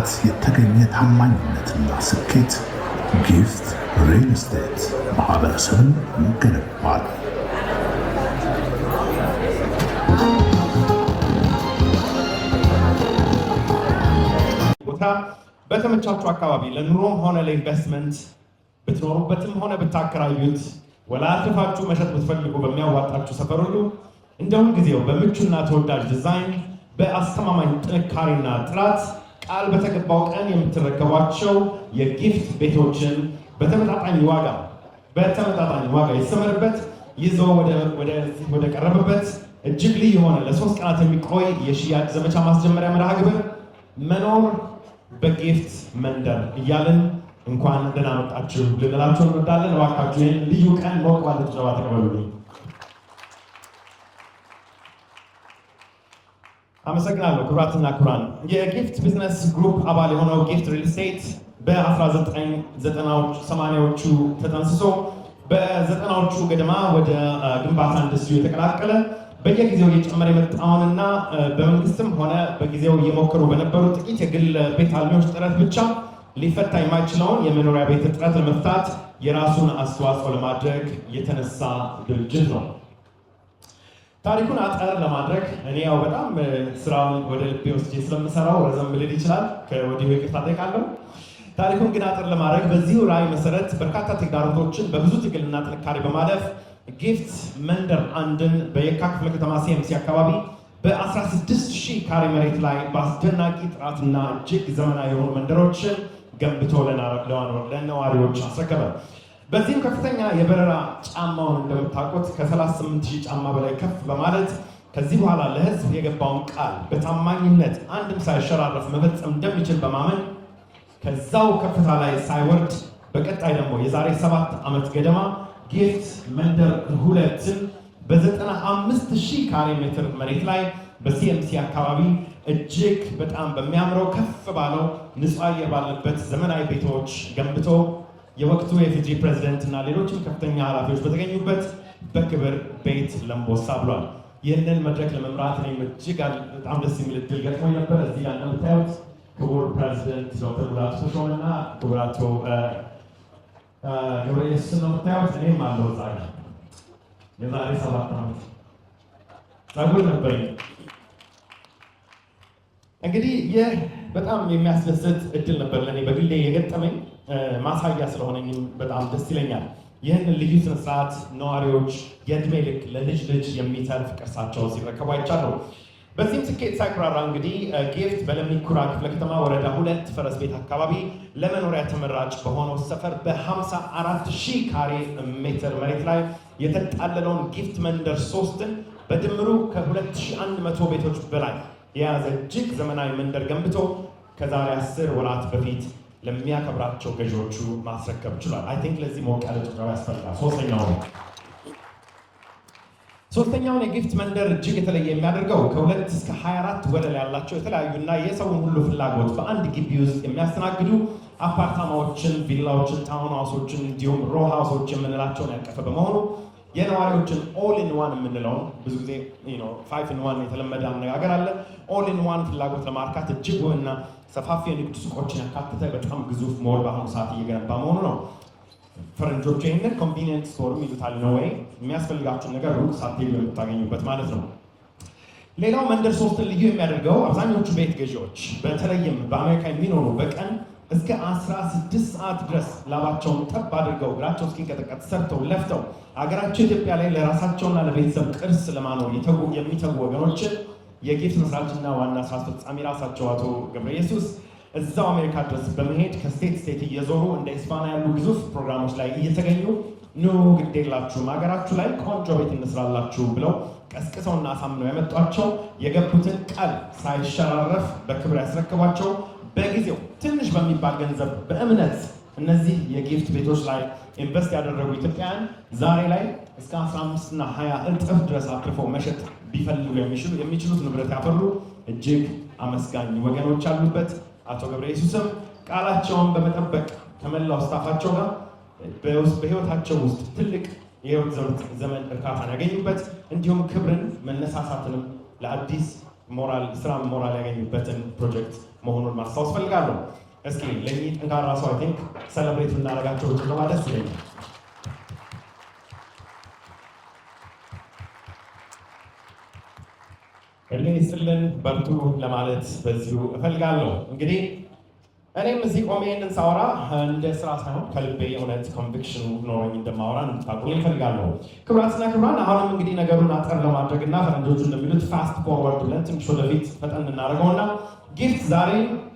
በመገንባት የተገኘ ታማኝነትና ስኬት ጊፍት ሪል ስቴት ማህበረሰብን ይገነባል። ቦታ በተመቻቹ አካባቢ ለኑሮም ሆነ ለኢንቨስትመንት ብትኖሩበትም ሆነ ብታከራዩት፣ ወላ አትርፋችሁ መሸጥ ብትፈልጉ በሚያዋጣችሁ ሰፈር ሁሉ እንደ ሁልጊዜው በምቹና ተወዳጅ ዲዛይን፣ በአስተማማኝ ጥንካሬና ጥራት ቃል በተገባው ቀን የምትረከቧቸው የጊፍት ቤቶችን በተመጣጣኝ ዋጋ የተሰመረበት ይዞ ወደ ቀረበበት እጅግ ልዩ የሆነ ለ3 ቀናት የሚቆይ የሽያጭ ዘመቻ ማስጀመሪያ መርሃ ግብር መኖር በጊፍት መንደር እያልን እንኳን ደህና መጣችሁ ልንላችሁ እንወዳለን። እባካችሁ ይህን ልዩ ቀን ሞቅ ባለ ጭብጨባ ተቀበሉልኝ። አመሰግናለሁ። ክቡራትና ክቡራን፣ የጊፍት ቢዝነስ ግሩፕ አባል የሆነው ጊፍት ሪል ስቴት በ1980ዎቹ ተጠንስሶ በ90ዎቹ ገደማ ወደ ግንባታ ኢንዱስትሪ የተቀላቀለ፣ በየጊዜው እየጨመረ የመጣውንና በመንግስትም ሆነ በጊዜው እየሞከሩ በነበሩ ጥቂት የግል ቤት አልሚዎች ጥረት ብቻ ሊፈታ የማይችለውን የመኖሪያ ቤት እጥረት ለመፍታት የራሱን አስተዋጽኦ ለማድረግ የተነሳ ድርጅት ነው። ታሪኩን አጠር ለማድረግ፣ እኔ ያው በጣም ስራውን ወደ ልቤ ወስጄ ስለምሰራው ረዘም ልል ይችላል፣ ከወዲሁ ይቅርታ ጠይቃለሁ። ታሪኩን ግን አጠር ለማድረግ፣ በዚሁ ራዕይ መሰረት በርካታ ተግዳሮቶችን በብዙ ትግልና ጥንካሬ በማለፍ ጊፍት መንደር አንድን በየካ ክፍለ ከተማ ሲኤምሲ አካባቢ በ16 ሺህ ካሬ መሬት ላይ በአስደናቂ ጥራትና እጅግ ዘመናዊ የሆኑ መንደሮችን ገንብቶ ለነዋሪዎች አስረከበ። በዚህም ከፍተኛ የበረራ ጫማውን እንደምታውቁት ከ38 ሺህ ጫማ በላይ ከፍ በማለት ከዚህ በኋላ ለሕዝብ የገባውን ቃል በታማኝነት አንድም ሳይሸራረፍ መፈጸም እንደሚችል በማመን ከዛው ከፍታ ላይ ሳይወርድ በቀጣይ ደግሞ የዛሬ 7 ዓመት ገደማ ጊፍት መንደር ሁለትን በ95 ሺህ ካሬ ሜትር መሬት ላይ በሲኤምሲ አካባቢ እጅግ በጣም በሚያምረው፣ ከፍ ባለው፣ ንጹህ አየር ባለበት ዘመናዊ ቤቶች ገንብቶ የወቅቱ የኢፌዲሪ ፕሬዚደንት እና ሌሎችም ከፍተኛ ኃላፊዎች በተገኙበት በክብር ቤት ለምቦሳ ብሏል። ይህንን መድረክ ለመምራት እኔም እጅግ በጣም ደስ የሚል እድል ገጥሞኝ ነበር። እዚህ ጋር እንደምታዩት ክቡር ፕሬዚደንት ዶክተር ሙላቱ ተሾመ እና ክቡር አቶ ገብረ ኢየሱስን ነው የምታዩት። እኔም አለው እዛ ጋር። የዛሬ 7 ዓመት ጸጉር ነበረኝ። እንግዲህ ይህ በጣም የሚያስደስት እድል ነበር ለእኔ በግሌ የገጠመኝ፣ ማሳያ ስለሆነኝም በጣም ደስ ይለኛል። ይህንን ልዩ ስነስርዓት ነዋሪዎች የእድሜ ልክ ለልጅ ልጅ የሚተርፍ ቅርሳቸውን ሲረከቡ አይቻለሁ። በዚህም ስኬት ሳይኩራራ እንግዲህ ጊፍት በለሚ ኩራ ክፍለ ከተማ ወረዳ 2 ፈረስ ቤት አካባቢ ለመኖሪያ ተመራጭ በሆነው ሰፈር በ54 ሺህ ካሬ ሜትር መሬት ላይ የተንጣለለውን ጊፍት መንደር ሶስትን በድምሩ ከ2100 ቤቶች በላይ የያዘ እጅግ ዘመናዊ መንደር ገንብቶ ከዛሬ 10 ወራት በፊት ለሚያከብራቸው ገዢዎቹ ማስረከብ ችሏል። I think ለዚህ ሞቅ ያለ ጭብጨባ ያስፈልጋል። ሶስተኛው ነው። ሶስተኛውን የጊፍት መንደር እጅግ የተለየ የሚያደርገው ከ2 እስከ 24 ወለል ያላቸው የተለያዩና የሰውን ሁሉ ፍላጎት በአንድ ግቢ ውስጥ የሚያስተናግዱ አፓርታማዎችን፣ ቪላዎችን፣ town house ኦችን እንዲሁም row house ኦች የምንላቸውን ያቀፈ በመሆኑ የነዋሪዎችን all in one የምንለውን፣ ብዙ ጊዜ five in one የተለመደ አነጋገር አለ። All in one ፍላጎት ለማርካት እጅግ ውብና ሰፋፊ የንግድ ሱቆችን ያካተተ በጣም ግዙፍ ሞል በአሁኑ ሰዓት እየገነባ መሆኑ ነው። ፈረንጆቹ ይህንን convenient store ም ይሉታል ነው ወይ የሚያስፈልጋችሁን ነገር ሩቅ ሳትሄዱ የምታገኙበት ማለት ነው። ሌላው መንደር ሶስትን ልዩ የሚያደርገው አብዛኞቹ ቤት ገዢዎች በተለይም በአሜሪካ የሚኖሩ በቀን እስከ 16 ሰዓት ድረስ ላባቸውን ጠብ አድርገው፣ እግራቸው እስኪንቀጠቀጥ ሰርተው ለፍተው አገራቸው ኢትዮጵያ ላይ ለራሳቸውና ለቤተሰብ ቅርስ ለማኖር የሚተጉ ወገኖችን የጊፍት መስራችና ዋና ስራ አስፈጻሚ ራሳቸው አቶ ገብረ ኢየሱስ እዛው አሜሪካ ድረስ በመሄድ ከ state state እየዞሩ እንደ ኢስፋና ያሉ ግዙፍ ፕሮግራሞች ላይ እየተገኙ ኑ ግድ የላችሁም ሀገራችሁ ላይ ቆንጆ ቤት እንስራላችሁ ብለው ቀስቅሰውና አሳምነው ያመጧቸው፣ የገቡትን ቃል ሳይሸራረፍ በክብር ያስረክቧቸው፣ በጊዜው ትንሽ በሚባል ገንዘብ በእምነት እነዚህ የጊፍት ቤቶች ላይ invest ያደረጉ ኢትዮጵያውያን ዛሬ ላይ እስከ 15 እና 20 እጥፍ ድረስ አትርፈው መሸጥ ቢፈልጉ የሚችሉት ንብረት ያፈሩ እጅግ አመስጋኝ ወገኖች አሉበት። አቶ ገብረ ኢየሱስም ቃላቸውን በመጠበቅ ከመላው staff ኣቸው ጋር በህይወታቸው ውስጥ ትልቅ የህይወት ዘመን እርካታን ያገኙበት እንዲሁም ክብርን መነሳሳትንም ለአዲስ ሞራል ስራ ሞራል ያገኙበትን ፕሮጀክት መሆኑን ማስታወስ ፈልጋለሁ። እስኪ ለእኚህ ጠንካራ ሰው I think celebrate ብናደርጋቸው ጭብጨባ ደስ ይለኛል። እድሜ ይስጥልን፣ በርቱ ለማለት በዚሁ እፈልጋለሁ። እንግዲህ እኔም እዚህ ቆሜ ይህንን ሳወራ እንደ ስራ ሳይሆን ከልቤ የእውነት conviction ኑ ኖሮኝ እንደማወራ እንድታውቁልኝ እፈልጋለሁ። ክቡራትና ክቡራን፣ አሁንም እንግዲህ ነገሩን አጠር ለማድረግ እና ፈረንጆቹ እንደሚሉት fast forward ብለን ትንሽ ወደፊት ፈጠን እናደርገውና ጊፍት ዛሬ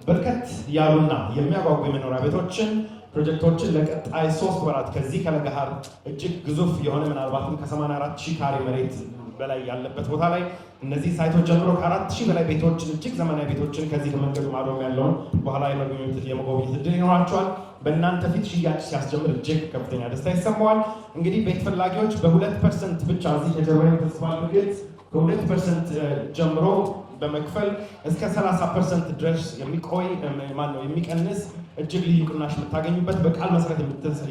በርከት ያሉና የሚያጓጉ የመኖሪያ ቤቶችን ፕሮጀክቶችን ለቀጣይ 3 ወራት ከዚህ ከለገሃር እጅግ ግዙፍ የሆነ ምናልባትም ከ84 ሺህ ካሬ መሬት በላይ ያለበት ቦታ ላይ እነዚህ site ኦች ጀምሮ ከ4,000 በላይ ቤቶችን፣ እጅግ ዘመናዊ ቤቶችን ከዚህ ከመንገዱ ማዶም ያለውን በኋላ የመጎብኘት እድል ይኖራቸዋል። በእናንተ ፊት ሽያጭ ሲያስጀምር እጅግ ከፍተኛ ደስታ ይሰማዋል። እንግዲህ ቤት ፈላጊዎች በ2% ብቻ፣ እዚህ ከጀርባ ተጽፏል በግልጽ፣ ከ2% ጀምሮ በመክፈል እስከ 30% ድረስ የሚቆይ ማነው የሚቀንስ እጅግ ልዩ ቅናሽ የምታገኙበት፣ በቃል መሰረት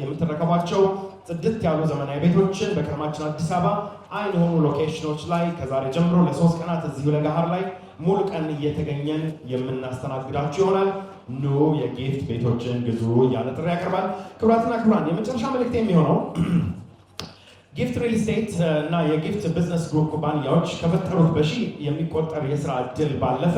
የምትረከቧቸው ጽድት ያሉ ዘመናዊ ቤቶችን በከተማችን አዲስ አበባ አይን የሆኑ location ኖች ላይ ከዛሬ ጀምሮ ለ3 ቀናት እዚሁ ለገሃር ላይ ሙሉ ቀን እየተገኘን የምናስተናግዳችሁ ይሆናል። ኑ የጊፍት ቤቶችን ግዙ እያለ ጥሪ ያቀርባል። ክቡራትና ክቡራን፣ የመጨረሻ መልእክት የሚሆነው ጊፍት ሪል ስቴት እና የጊፍት ቢዝነስ ግሩፕ ኩባንያዎች ከፈጠሩት በሺህ የሚቆጠር የስራ እድል ባለፈ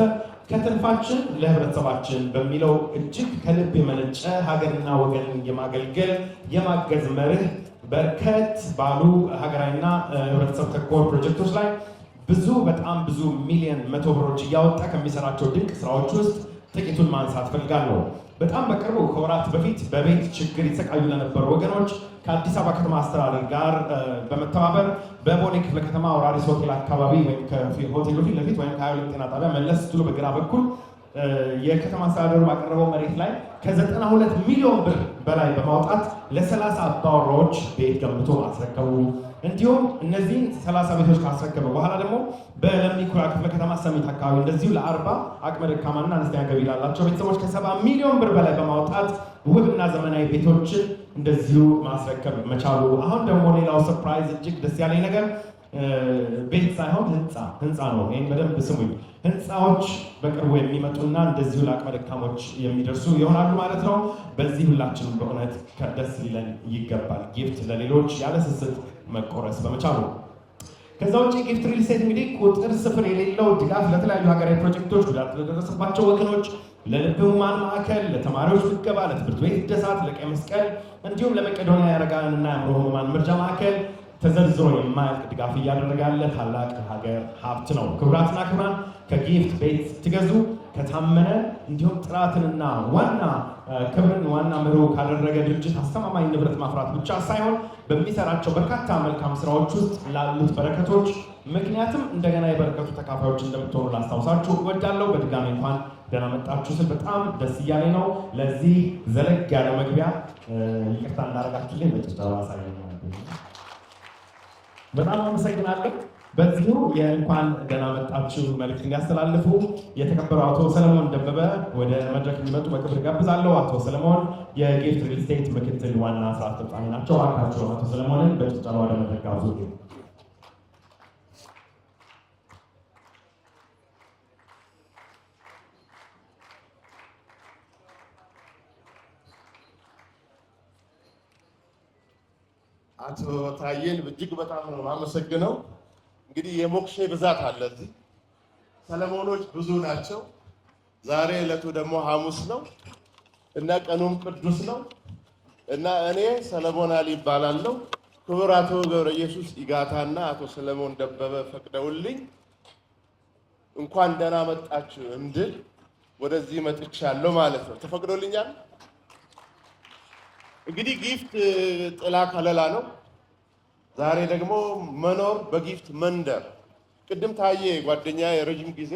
ከትርፋችን ለህብረተሰባችን በሚለው እጅግ ከልብ የመነጨ ሀገርና ወገንን የማገልገል የማገዝ መርህ በርከት ባሉ ሀገራዊና ህብረተሰብ ተኮር ፕሮጀክቶች ላይ ብዙ፣ በጣም ብዙ ሚሊዮን መቶ ብሮች እያወጣ ከሚሰራቸው ድንቅ ስራዎች ውስጥ ጥቂቱን ማንሳት ፈልጋለሁ። በጣም በቅርቡ ከወራት በፊት በቤት ችግር የተሰቃዩ ለነበሩ ወገኖች ከአዲስ አበባ ከተማ አስተዳደር ጋር በመተባበር በቦሌ ክፍለ ከተማ አውራሪስ ሆቴል አካባቢ ወይም ከሆቴሉ ፊት ለፊት ወይም ከ22 ጤና ጣቢያ መለስ ስትሉ በግራ በኩል የከተማ አስተዳደሩ ባቀረበው መሬት ላይ ከ92 ሚሊዮን ብር በላይ በማውጣት ለ30 አባወራዎች ቤት ገንብቶ ማስረከቡ፣ እንዲሁም እነዚህን 30 ቤቶች ካስረከበ በኋላ ደግሞ በለሚ ኩራ ክፍለ ከተማ ሰሚት አካባቢ እንደዚሁ ለ40 አቅመ ደካማና አነስተኛ ገቢ ላላቸው ቤተሰቦች ከ70 ሚሊዮን ብር በላይ በማውጣት ውብና ዘመናዊ ቤቶችን እንደዚሁ ማስረከብ መቻሉ። አሁን ደግሞ ሌላው surprise፣ እጅግ ደስ ያለኝ ነገር ቤት ሳይሆን ህንፃ ህንፃ ነው። ይህን በደንብ ስሙኝ። ህንፃዎች በቅርቡ የሚመጡና እንደዚሁ ለአቅመ ደካሞች የሚደርሱ ይሆናሉ ማለት ነው። በዚህ ሁላችንም በእውነት ደስ ሊለን ይገባል። ጊፍት ለሌሎች ያለ ስስት መቆረስ በመቻሉ። ከዛ ውጭ ጊፍት ሪል ስቴት እንግዲህ ቁጥር ስፍር የሌለው ድጋፍ ለተለያዩ ሀገራዊ ፕሮጀክቶች፣ ጉዳት ለደረሰባቸው ወገኖች፣ ለልብ ህሙማን ማዕከል፣ ለተማሪዎች ምገባ፣ ለትምህርት ቤት እድሳት፣ ለቀይ መስቀል እንዲሁም ለመቄዶንያ የአረጋውያንና የአእምሮ ህሙማን መርጃ ማዕከል ተዘርዝሮ የማያልቅ ድጋፍ እያደረገ ያለ ታላቅ ሀገር ሀብት ነው። ክቡራትና ክቡራን፣ ከጊፍት ቤት ስትገዙ ከታመነ እንዲሁም ጥራትንና ዋና ክብርን ዋና መርሁ ካደረገ ድርጅት አስተማማኝ ንብረት ማፍራት ብቻ ሳይሆን በሚሰራቸው በርካታ መልካም ስራዎች ውስጥ ላሉት በረከቶች ምክንያትም እንደገና የበረከቱ ተካፋዮች እንደምትሆኑ ላስታውሳችሁ እወዳለሁ። በድጋሚ እንኳን ደህና መጣችሁ ስል በጣም ደስ እያለኝ ነው። ለዚህ ዘለግ ያለ መግቢያ ይቅርታ እንዳደረጋችሁልኝ በጭብጨባ አሳየኝ። በጣም አመሰግናለሁ። በዚሁ የእንኳን ደህና መጣችሁ መልዕክት እንዲያስተላልፉ የተከበሩ አቶ ሰለሞን ደበበ ወደ መድረክ እንዲመጡ በክብር ጋብዛለሁ። አቶ ሰለሞን የጊፍት ሪል ስቴት ምክትል ዋና ስራ አስፈጻሚ ናቸው። እባካችሁ አቶ ሰለሞንን በጭብጨባ ወደ መድረክ ጋብዙ። አቶ ታዬን እጅግ በጣም ነው የማመሰግነው። እንግዲህ የሞክሼ ብዛት አለ እዚህ፣ ሰለሞኖች ብዙ ናቸው። ዛሬ ዕለቱ ደግሞ ሐሙስ ነው እና ቀኑም ቅዱስ ነው እና እኔ ሰለሞን አሊ እባላለሁ። ክቡር አቶ ገብረ ኢየሱስ ኢጋታና አቶ ሰለሞን ደበበ ፈቅደውልኝ እንኳን ደህና መጣችሁ እንድል ወደዚህ መጥቻለሁ ማለት ነው። ተፈቅዶልኛል። እንግዲህ ጊፍት ጥላ ከለላ ነው። ዛሬ ደግሞ መኖር በጊፍት መንደር። ቅድም ታዬ ጓደኛ የረጅም ጊዜ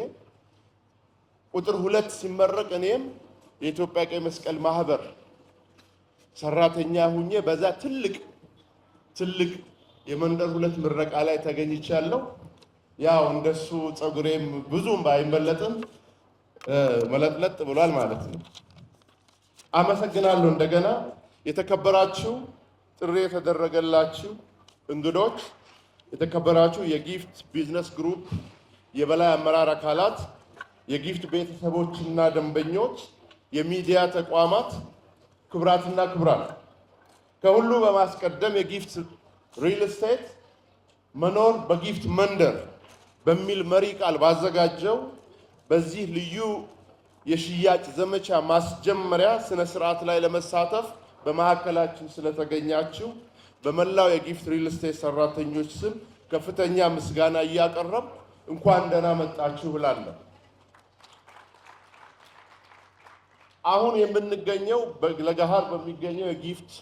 ቁጥር 2 ሲመረቅ እኔም የኢትዮጵያ ቀይ መስቀል ማህበር ሰራተኛ ሁኜ በዛ ትልቅ ትልቅ የመንደር 2 ምረቃ ላይ ተገኝቻለሁ። ያው እንደሱ ፀጉሬም ብዙም ባይመለጥም መለጥለጥ ብሏል ማለት ነው። አመሰግናለሁ። እንደገና የተከበራችሁ ጥሪ የተደረገላችሁ እንግዶች፣ የተከበራችሁ የጊፍት ቢዝነስ ግሩፕ የበላይ አመራር አካላት፣ የጊፍት ቤተሰቦችና ደንበኞች፣ የሚዲያ ተቋማት፣ ክቡራትና ክቡራን፣ ከሁሉ በማስቀደም የጊፍት ሪል ስቴት "መኖር በጊፍት መንደር" በሚል መሪ ቃል ባዘጋጀው በዚህ ልዩ የሽያጭ ዘመቻ ማስጀመሪያ ስነ ስርዓት ላይ ለመሳተፍ በመካከላችን ስለተገኛችሁ በመላው የጊፍት ሪል ስቴት ሰራተኞች ስም ከፍተኛ ምስጋና እያቀረብኩ እንኳን ደህና መጣችሁ እላለሁ። አሁን የምንገኘው ለገሃር በሚገኘው የጊፍት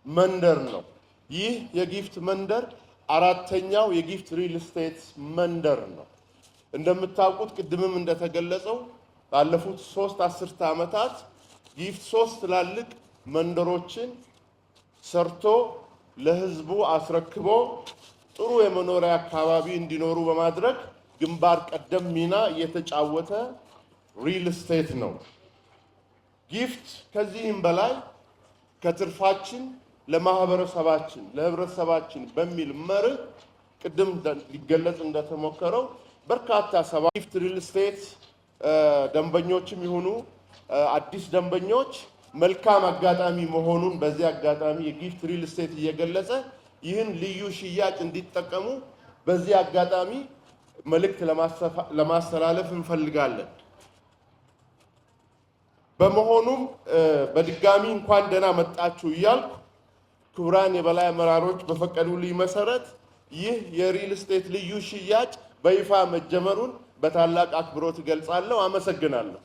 መንደር ነው። ይህ የጊፍት መንደር አራተኛው የጊፍት ሪል ስቴት መንደር ነው። እንደምታውቁት፣ ቅድምም እንደተገለጸው፣ ባለፉት 3 አስርተ ዓመታት ጊፍት ሶስት ትላልቅ መንደሮችን ሰርቶ ለህዝቡ አስረክቦ ጥሩ የመኖሪያ አካባቢ እንዲኖሩ በማድረግ ግንባር ቀደም ሚና እየተጫወተ ሪል ስቴት ነው። ጊፍት ከዚህም በላይ ከትርፋችን ለማህበረሰባችን፣ ለህብረተሰባችን በሚል መርህ ቅድም ሊገለጽ እንደተሞከረው በርካታ ሰባ ጊፍት ሪል ስቴት ደንበኞችም ይሁኑ አዲስ ደንበኞች መልካም አጋጣሚ መሆኑን በዚህ አጋጣሚ የጊፍት ሪል ስቴት እየገለጸ ይህን ልዩ ሽያጭ እንዲጠቀሙ በዚህ አጋጣሚ መልእክት ለማስተላለፍ እንፈልጋለን። በመሆኑም በድጋሚ እንኳን ደህና መጣችሁ እያልኩ፣ ክቡራን የበላይ አመራሮች በፈቀዱልኝ መሰረት ይህ የሪል ስቴት ልዩ ሽያጭ በይፋ መጀመሩን በታላቅ አክብሮት እገልጻለሁ። አመሰግናለሁ።